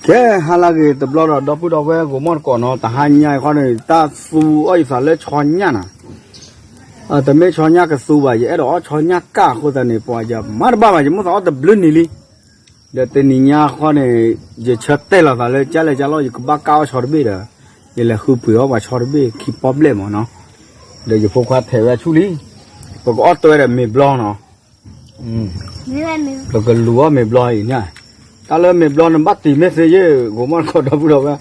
ကဲ ဟါလၢအဂ့ၤတဘျီဒီး ဒီပုၢ်ဒီဝဲၢ်ဂီၤမီၢ်တကိးနီၤ, တဟါညါအံၤဃီန့ၣ် တၢ်သူအီၣ်ယသးလၢဆီညၣ်နၤ, တမ့ၢ်ဆီညၣ်ကသူဘၣ်, ယအဲၣ်ဒိးအီၣ်ဆီညၣ်ကၢ်အဃိသတးန့ၣ် ပှၤယမၤတဘၣ်ဘၣ်, ယမိၣ်သးအီၣ်တဘျုးနံၤလံ. ဒီးတနံၤညါဃီန့ၣ် ယဆၢတဲာ်လီၤသးလၢ ကလဲၤကလီ ယကဘၣ်ကၢ်အီၣ်ဆီတဘ့ၣ်ဒီး ယလဲၤဃုပှ့ၤအီၣ်ပှၤဆီတဘ့ၣ်ခံပီၣ်ဘျဲၣ်မးနီၤ. ဒီးယဖိခွါထဲးဝဲဆူၣ်လံ, ပကအီၣ်တဲဝဲဒီးမ့ၤဘျီနီၤ. ပကလူၤအီၣ်မ့ၤဘျီအံၤညါ, တၢ်လၢမ့ၤဘျီန့ၣ်ဘၣ်တံၤမ့ၢ်သ့ယ့ၢ် ဂီၤမီၢ်တကိးဒီပုၢ်ဒီဝဲၢ်,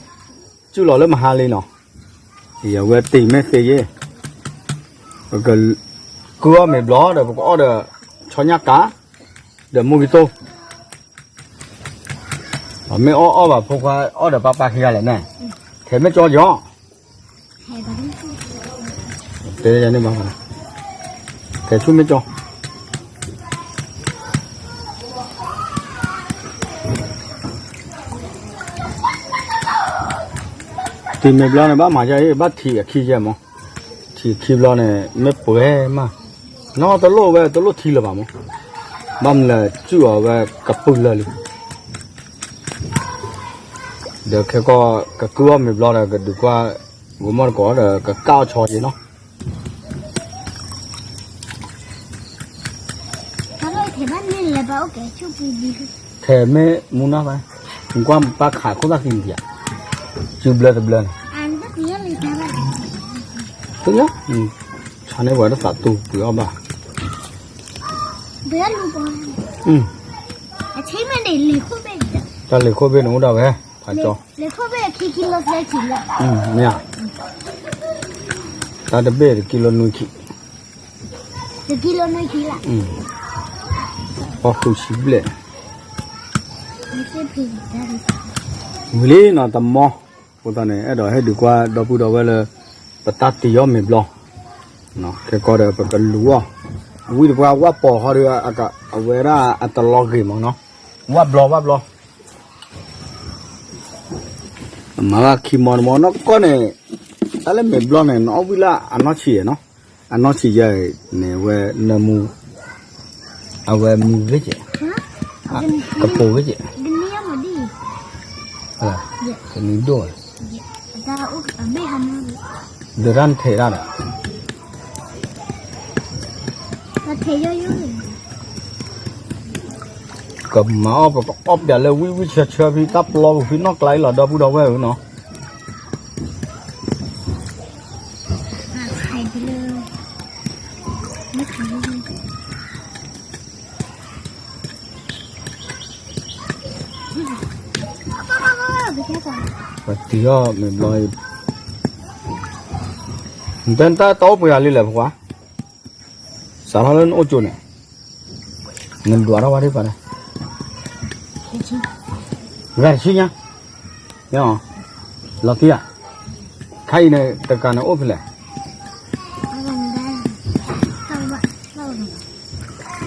စုၣ်လီၤလၢမဟါလံနီၤ, ယဝဲတံၤမ့ၢ်သ့ယ့ၢ်, ပကကုၢ်အီၣ်မ့ၤဘျီဒီး ပကအီၣ်ဒီး ဆီညၣ်ကၢ် ဒီးမူကံသိ, မ့ၢ်အီၣ်အီၣ်ဘၣ်ဖိခွါအီၣ်ဒီးပၢ်ပၢ်ခံဂၤလဲၣ်န့ၣ်, ထဲးမ့ၢ်ကၠီယီၤ တဲန့ၣ်ဘၣ်, ထဲးဆူၣ်မ့ၢ်ကၠီ, တံၤမ့ၤဘျီန့ၣ် ဘၣ်မၤယဲအံၤ ဘၣ်ထံးအခံယဲမး, ထံးခံဘျီန့ၣ် မ့ၢ်ပှဲၤမး, နီတလိၣ်ဝဲတလိၣ်ထံလၢၤဘၣ်မး, ဘၣ်မနုၤလဲၣ် စုၣ်အီၤဝဲကပုာ်လၢာ်လံ ဒီးခဲကီၢ်ကကုၢ်အီၣ်မ့ၤဘျီဒီး ကဒုးကွၢ် ဂီၤမီၢ်တကိးဒီး ကကၢ်အီၣ်ဆီက့ၤနီၤ. ထဲးမ့ၢ်မူနီၢ်ဘၣ်, နကွၢ်ပၢ်ခးခိၣ်သၣ်ဃံနံၤဧါ, စုဘျၢတဘျၢန့ၣ်, သ့လၢ, ဆါန့ၢ်ပှၤတသးတူၤပှ့ၤအီၣ်ဘၣ်, တၢ်လ့ၤခိၣ်ဘ့ၣ်န့ၣ်အိၣ်ဒၣ်ဝဲ, ဖးကၠီ, မ့ၢ်ဧါ, တၢ်တဘ့ၣ်တကံလိနွံခံ, တကံလိနွံခံလၢ, ပှၤဃုဆံဘျဲၣ်, ဝံၤလံနီၤတမီ, အဃိသတးန့ၣ် အဲၣ်ဒိးဟ့ၣ်ဒုးကွၢ်ဒီပုၢ်ဒီဝဲၢ်လၢ ပတၢ်တံၤအီၣ်မ့ၤဘျီ, ခဲကီၢ်ဒီးပကလူၤအီၣ်, ဝံၤတပှၢ်ဝၣ်ပိာ်ဃီဒီး အဝဲဒၣ်အတလီၤဂ့ၤမးနီၤ, ဝၣ်ဘျီဝၣ်ဘျီ မၤဘၣ်ခံမီတမီနီၢ်ကီၢ်န့ၣ်, တၢ်လၢမ့ၤဘျီန့ၣ် နအီၣ်ဝံၤလၢအနီၢ်ဆံးယဲၢ်နီၤ, အနီၢ်ဆံးယဲၢ်န့ၣ် အဝဲနၢမူ, အဝဲမူဂ့ၤကဲး, ကပိာ်ဂ့ၤကဲး, ကနံၤဒိၣ်, ဒုးတၢ်နထဲးဒၣ်ဒီး ကမၤအီၣ်ပကအီၣ်ပျးလၢဝံၣ်ဝံၣ်ဆၢဆၢဖဲတၢ်ပျီပူၤဖဲနီၢ်ကျါအံၤလီၤ ဒီပုၢ်ဒီဝဲၢ်ဧၢနီၤ. ပတံၤအီၣ်မ့ၤဘျီအံၤ, နတဲတၢ်တအိၣ်ပှဲၤဂၤလံလဲၣ်ဖိခွါ, စးထီၣ်လၢနအိၣ်ကၠိန့ၣ်, နဒွးထီၣ်ဝဲဒ်ပှၤန့ၣ်, ဂၤတဆံညါ, လီၤတံၢ်ဧါ, ခါအံၤန့ၣ် တကးန့ၣ်အိၣ်ဖဲလဲၣ်,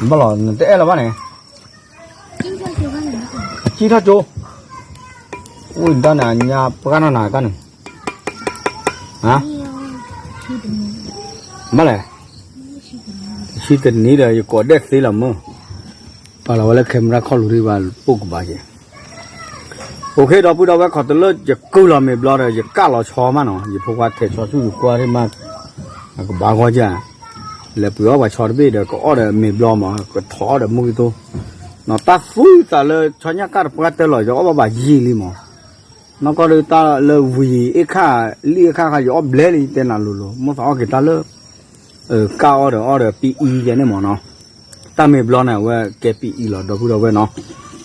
ဘၣ်လီၤ နတအဲၣ်လၢၤဘၣ်န့ၣ်, ကံၣ်ထီၣ်ကၠိ, အိၣ်ဒၣ်န့ၣ် အညါပှၢ်နီၢ်နၤကၢ်န့ၣ်, ဘၣ်လဲၣ်, ဆံတနံၤဒီး ယကိးဒဲးသ့လီၤမၢ်, ပာ်လီၤဝဲလၢ camera ခီၣ်လူၤဒံးဘၣ် ပိၢ်ကဘၣ်က့ၤ, အိၣ်ခ့ ဒီပုၢ်ဒီဝဲၢ် ခီတလၢယကုၢ်လီၤမ့ၤဘျီဒီး ယကၢ်လီၤဆီမးနီၤ, ယဖိခွါထဲးဆီဆူၣ်ယကွၢ်ဒံးမး, အကဘၣ်ဂီၢ်ကၢ်, လဲၤပှ့ၤအီၣ်ပှၤဆီတဘ့ၣ်ဒီး ကအီၣ်ဒီးမ့ၤဘျီမး ကထီၣ်အီၣ်ဒီးမူကံသိ, တၢ်သူသးလၢဆီညၣ်ကၢ်တပှၢ်တၢၢ်လီၤ ယအီၣ်ဘၣ်ဘၣ်ယံာ်လံမး, နီၢ်ကီၢ်ဒုးတၢ်လၢဝံၤအ့ၣ်ခၣ် လံၣ်အ့ၣ်ခၣ်ခါ ယအီၣ်ဘျဲလံ ယတဲနၤလိၤလိၤ မိၣ်သးအီၣ်က့ၤတၢ်လၢ ကၢ်အီၣ်ဒီးအီၣ်ဒီးပံအံယဲန့ၣ်မးနီၤ, တၢ်မ့ၤဘျီန့ၣ် အဝဲကဲပံအံလီၤ ဒီပုၢ်ဒီဝဲၢ်နီၤ,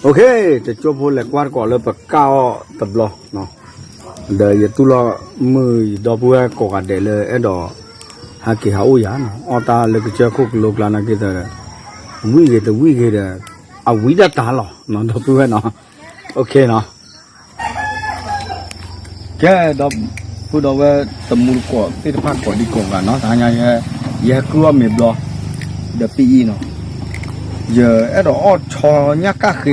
အိၣ်ခ့ တကၠိဖိလဲၤကွၢ်တကိးလၢပကၢ်အီၣ်တဘျီ, ဒီးယတူၢ်လိာ်မုၢ်ယဒီပုၢ်ဝဲၢ်ကိးဂၤဒဲးလၢအဲၣ်ဒိး ဟးက့ၤဟးအိၣ်ယၤနီၤ, အီၣ်တၢ်လၢကစၢၢ်ခိၣ်ကလိကျါနာ်က့ၤသးဒီး ဝံၣ်ဂ့ၤတဝံၣ်ဂ့ၤဒီး အဝံၣ်ဒၣ်တၢ်လီၤနီၤ ဒီပုၢ်ဝဲၢ်နီၤ, အိၣ်ခ့နီၤ ကဲ ဒီပုၢ်ဒီဝဲၢ်တမူတကိးသ့ၣ်တဖၣ်ကိးဒံကိးဂၤနီၤ, တဟါညါ ယဟဲကုၢ်အီၣ်မ့ၤဘျီ ဒီးပံအံနီၤ, ယအဲၣ်ဒိးအီၣ်ဆီညၣ်ကၣ်ဃ့,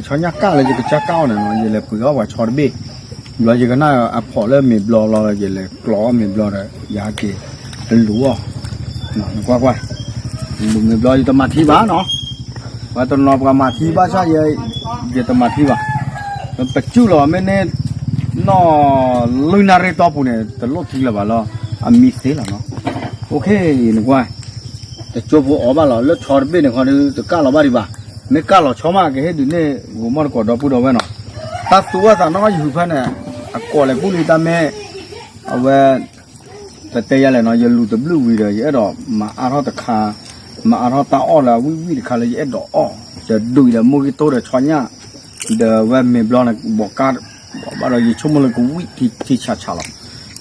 ဆီညၣ်ကၣ်လၢယကစၢ်ကၢ်အီၣ်န့ၣ်နီၤ, ယလဲၤပှ့ၤအီၣ်ပှၤဆီတဘ့ၣ်, ဘျီယကနၣ်အဖီၣ်လၢမ့ၤဘျီလီၤ, ယလဲၤကျီအီၣ်မ့ၤဘျီဒီး ယဟဲက့ၤလူၤအီၣ်, နကွၢ်ကွၢ်, လူၤမ့ၤဘျီယတမၤထံဘၣ်နီၤ, ပှၤတနီၤပှၤမၤထံဘၣ်ဆၣ်ယဲ, ယတမၤထံဘၣ် ပစူၣ်လီၤမ့ၢ်န့ၣ် နီၢ် လွံၢ်နၣ်ရံၣ်တီၢ်ပူၤန့ၣ် တလိၣ်ထံလၢၤဘၣ်လီၤ အမံသ့လီၤနီၤ. အိၣ်ခ့ နကွၢ် တကၠိဖိအီၣ်ဘၣ်လီၤ လၢဆီတဘ့ၣ်န့ၣ်ခီဒု တကၣ်လီၤဘၣ်ဒံးဘၣ်. မ့ၢ်ကၣ်လီၤဆီမး ကဟ့ၣ်ဒုးန့ၢ် ဂိၤမီၢ်တကိးဒီပုၢ်ဒီဝဲၢ်နီၤ. တၢ်သူဝဲသးနီၢ်ယဟုဖဲန့ၣ် အကိးလဲၤကူၣ်လံတၢ်မ့ၢ် အဝဲ ပတဲယၤလဲၣ်နီၤ ယလူၤတဘျုးဝံၤဒီး ယအဲၣ်ဒိးမၤအါထီၣ်တခါ, မၤအါထီၣ်တၢ်အီၣ်လၢအဝံၣ်ဝံၣ်တခါလၢယအဲၣ်ဒိးအီၣ်, ယဒုးဒီးမိၢ်ဂံၢ်တိၢ်ဒီးဆီညၣ်, ဒီးဝဲမ့ၤဘျီန့ၣ် ဘီးကါ, ဘၣ်ဒီးယဆိကမိၣ်လၢကဝံၣ်ထံဆးဆးလီၤ.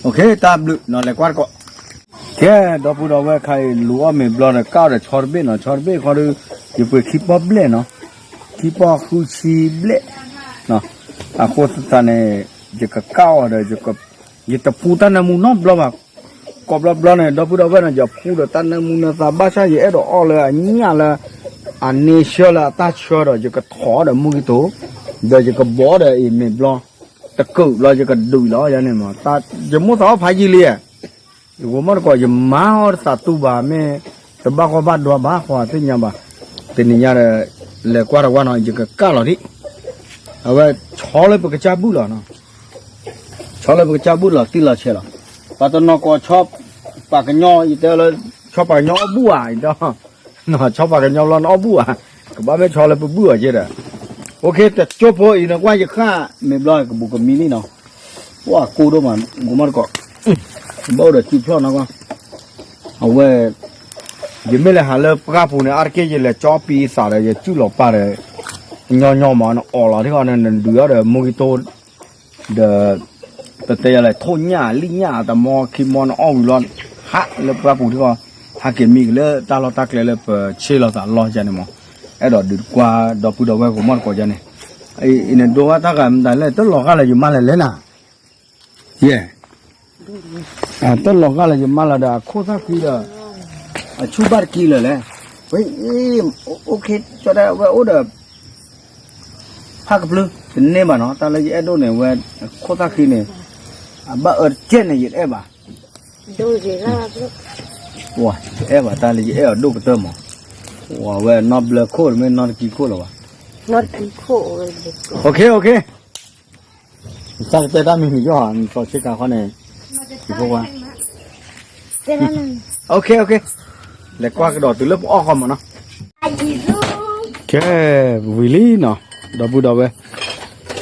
အိၣ်ခ့ တၢ်ဘျုးနီၤ လဲၤကွၢ်တကိး. ကဲ ဒီပုၢ်ဒီဝဲၢ် ခါအံၤလူၤအီၣ်မ့ၤဘျီဒီး ကၣ်အီၣ်ဒီးဆီတဘ့ၣ်နီၤ, ဆီတဘ့ၣ်ခီဒု ယပှ့ၤခံပီၣ်ဘျဲၣ်နီၤ, ခံပီၣ်ဃုဆံဘျဲၣ်, အဃိသတးန့ၣ် ယကကၣ်အီၣ်ဒီး ယတဖှူတၢ်နၢမူနီတဘျီဘၣ်. ကိးဘျီဘျီန့ၣ် ဒီပုၢ်ဒီဝဲၢ်န့ၣ် ယဖှူဒီးတၢ်နၢမူနၢသးဘၣ်ဆၣ် ယအဲၣ်ဒိးအီၣ်လၢအညၣ်လၢ အန့ဆှၢလၢအတၢ်ဆှၢဒီး ယကထိးဒီးမူဂံၢ်တိၢ်, ဒီးယကဘီဒီးအံၤမ့ၤဘျီ, တကုာ်ဘျီယကဒုးလီၤယၤန့ၣ်မး, ယမိၣ်သးအီၣ်ဖးယံာ်လံ, ယဂိၤမီၢ်တကိး ယမါအီၣ်တသးတူၢ်ဘၣ် မ့ၢ်တဘၣ်ဃီဘၣ်ဒွးဘၣ်ဃီသ့ၣ်ညါဘၣ်, တနံၤညါဒီး လဲၤကွၢ်တဝၢ်နီၤ ယကကၣ်လီၤဒံး, အဝဲဆီလၢပကစၢ်ဘူၣ်လီၤနီၤ. ဆီလၢပကစၢ်ဘူၣ်လီၤတံၢ်လီၤဆဲးလီၤ. ပှၤတနီၤကိးဆီပာ်ကညီ ယတဲလၢ ဆီပာ်ကညီအီၣ်ဘူၣ်ဧါ, ဆီပာ်ကညီလီၤနအီၣ်ဘူၣ်ဧါ, ကဘၣ်မ့ၢ်ဆီလၢပဘူၣ်အီၤက့ဒီး, အိၣ်ခ့ တကၠိဖိအံၤနကွၢ်ယဃၣ်မ့ၤဘျီကဘူးကမံလံနီၤ, ပှၤကိၢ်ဒိၣ်မး ဂိၤမီၢ်တကိး, ဘၣ်အိၣ်ဒီးစုဖျီၣ်နီၤကွၢ်, အဝဲ ယမ့ၢ်လဲၤဟးလၢပှၢ်ပူၤန့ၣ် အါတက့ၢ်ယလဲၤကၠီပံသးဒီး ယစုၣ်လီၤပာ်ဒီး ညီညီမး နအီၣ်လီၤထံဃီန့ၣ် နဒုးအီၣ်ဒီးမူဂံၢ်တိၢ် ဒီး ပတဲယၤလဲၣ် ထိၣ်ညၣ်လံၣ်ညၣ် တမီခံမီနအီၣ်ဝံၤလီၤ, ဟးလၢပှၢ်ပူၤထံဃီ, ဟးက့ၤမံက့ၤလၢတၢ်လီၢ်တၢ်ကျဲလၢပဆ့ၣ်လီၤသးလီၢ်ယါန့ၣ်မး, အဲၣ်ဒိးဒုးကွၢ်ဒီပုၢ်ဒီဝဲၢ်ဂိၤမီၢ်တကိးယါန့ၣ်, အံၤနဒိဝဲတၢ်ဂၤမတၤလဲၣ် တလီၤဂာ်လၢယမါလဲၣ်လဲၣ်နၤ ယဲၢ်, တလီၤဂာ်လၢယမါလၢဒီး အခိၣ်သၣ်ဃံဒီး အဆူၣ်ဘၣ်တကံလၢာ်လဲၣ်, ဝဲ အိၣ်ခ့ ကၠီတဲဝဲအိၣ်ဒီး ဖးကဖျုး တန့ၢ်ဘၣ်နီၤ, တၢ်လၢယအဲၣ်ဒိၣ်န့ၣ် ဝဲ အခိၣ်သၣ်ဃံန့ၣ် အဘၣ်အၢတကဲန့ၣ် ယတအဲၣ်ဘၣ်, ယတအဲၣ်ဘၣ်တၢ်လၢယအဲၣ်အီၤဒိၣ်ကတၢၢ်မး, ဝဲနီတဘျၢခိၣ်မ့ၢ်နီတကံခိၣ်လၢၤဘၣ်, တၢ်ကတဲတၢ်မံၤမံၤယီၢ် နစီၤဆ့ကၤခီန့ၣ်, ယဖိခွါ, လဲၤကွၢ်ကဒီးတုၤလၢပအီၣ်ဃီမးနီၤ, ကဲ, ဝံၤလံနီၤ, ဒီပုၢ်ဒီဝဲၢ်,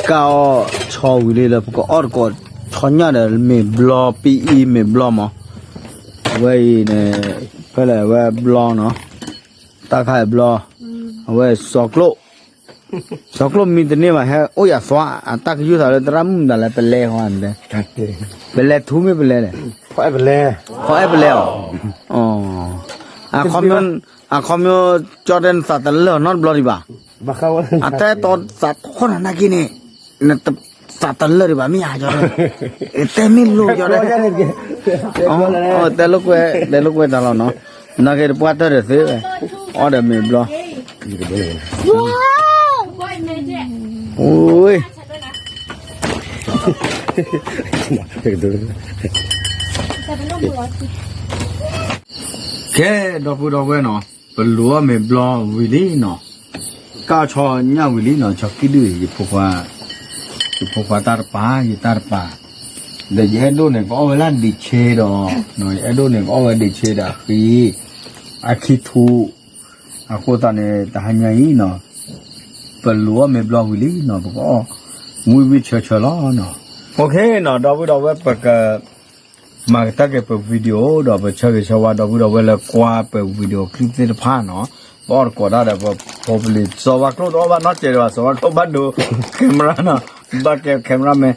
ကၣ်အီၣ်ဆီဝံၤလံဒီး ပကအီၣ်တကိး ဆီညၣ်ဒီးမ့ၤဘျီ ပံအံၤမ့ၤဘျီမး, အဝဲအံၤန့ၣ် ဖဲလဲၣ်ဝဲဘျီနီၤ, တၢ်ခါအံၤဘျီ, အဝဲစီၤကျိၣ် စီၤကျိၣ်မံတန့ၢ်ဘၣ် ဟဲအိၣ်ယၤသွါ အတၢ်ကယူၢ်သးလၢသရၣ်မုၣ်မတၤလဲၣ် ပလဲဃီန့ၣ်, ပလဲထူမ့ၢ်ပလဲလဲၣ်, ခီအဲၣ်ပလဲအီၤ, အခီပညီ, အခီပညီ ကၠီတဲနသးတလၢာ်နီတဘျီဒံးဘၣ်, အတဲတီသးထီၣ်နၤနာ်က့န့ၣ်, နသးတလၢာ်ဒံးဘၣ်မ့ၢ်ဧါ ကၠီတဲ, တဲမ့ၢ်လိာ်ကၠီတဲ, တဲလိာ်ကွဲ, တဲလိာ်ကွဲတၢ်လီၤနီၤ, နာ်က့တပှၢ်တၢၢ်ဒီးသ့ဝဲ, အီၣ်ဒီးမ့ၤဘျီ ကဲ ဒီပုၢ်ဒီဝဲၢ်နီၤ, ပလူၤအီၣ်မ့ၤဘျီဝံၤလံနီၤ, ကၣ်ဆီညၣ်ဝံၤလံနီၤ, ဆီကံၣ်ဒုၣ် ယဖိခွါ, ယဖိခွါတၢ်တပၤ ယတၢ်တပၤ, ဒီးယအဲၣ်ဒိၣ်န့ၣ် ကအီၣ်ဝဲလၢဒံးဆ့ဒီး, ယအဲၣ်ဒိၣ်န့ၣ် ကအီၣ်ဝဲဒံးဆ့ဒီးအဃံ, အခံထူ, အဃိသတးန့ၣ် တဟါညါအံၤနီၤ, ပလူၤအီၣ်မ့ၤဘျီဝံၤလံနီၤ, ပကအီၣ်ဝံၣ်ဝံၣ်ဆၢဆၢလီၤနီၤ, အိၣ်ခ့နီၤ, ဒီပုၢ်ဒီဝဲၢ် ပက မၤကတၢၢ်က့ၤပ video ဒီးပဆၢဂ့ၤဆၢဝါဒီပုၢ်ဒီဝဲၢ်လၢကွၢ်ပ video clip သ့ၣ်တဖၣ်နီၤ, ပအီၣ်တကိးတၢ်ဒီး ပဖိပလံၤ စီၤဝါကျိၣ်တအီၣ်ဘၣ်နီတစဲးဒံးဘၣ်, စီၤဝါကျိၣ်ဘၣ်ဒိ camera နီၤ, ဘၣ်ကဲ camera man,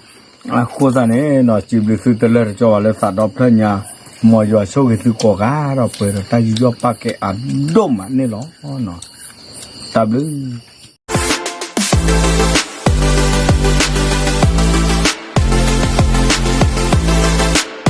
အဃိသတးန့ၣ်နီၤ စံးဘျုးသုတလၢာ်တကီဘၣ်လၢ သးဒီဖျၢၣ်ညါ, မ်ယွၤဆိၣ်ဂ့ၤသုကိးဂၤဒီး ပှဲၤဒီးတၢ်ယူးယီၣ်ပာ်ကဲအဒိၣ်မးန့ၣ်လီၤ. တၢ်ဘျုး